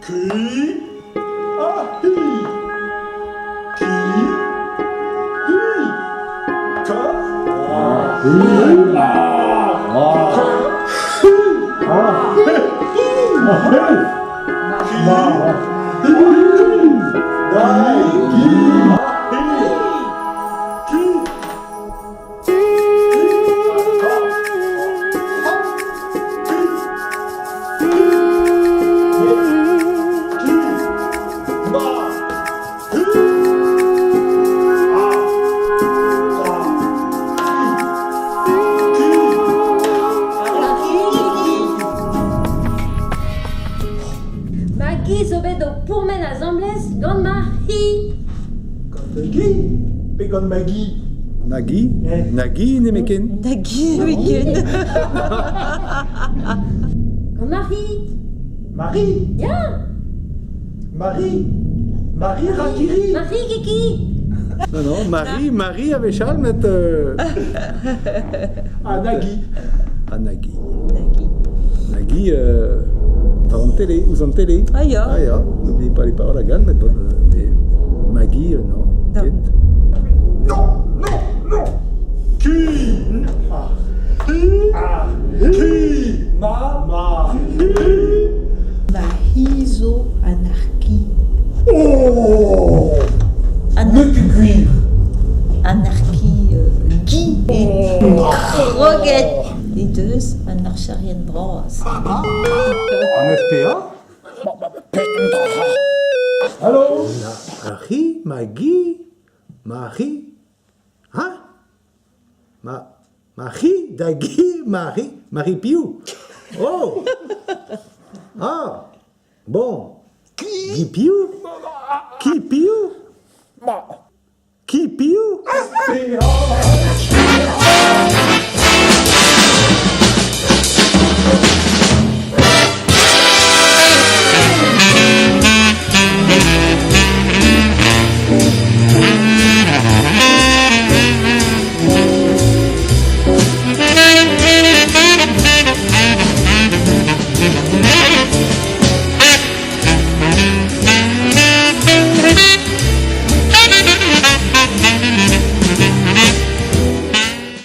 Ki ha hi Ki hi Ka hi Ka hi Ki hi Ki Ki Maggie zo bet o pourmen asambles gant ma c'hi. Gant Guy pe gant Maggie Nagui Nagui nemetken Nagui nemetken Gant Marie Marie Ya Marie Marie Rakiri Marie Kiki Non, non, Marie, Marie a-wechall, met... Euh... Ah, Nagui. Ah, Nagui. Nagui. Nagui, euh, war an télé, ouzh an télé. Ah ya. Ah ya, n'oublie pas les paroles à Gann, mais, bon, euh, mais Maggie, euh, non. Non. Ket. Non, non, non Qui Ah. Ah. Qui Ma Ma Ma hi zo anarki. Oh Anarki. Anarki euh, Guy et Croquette. E deus an archerien bras. An FPA Allô Marie, Maggie, Marie, hein Ma, Marie, Dagui, Marie, Marie Piou. Oh Ah Bon. Guy Piou Qui Piou Qui Piou C'est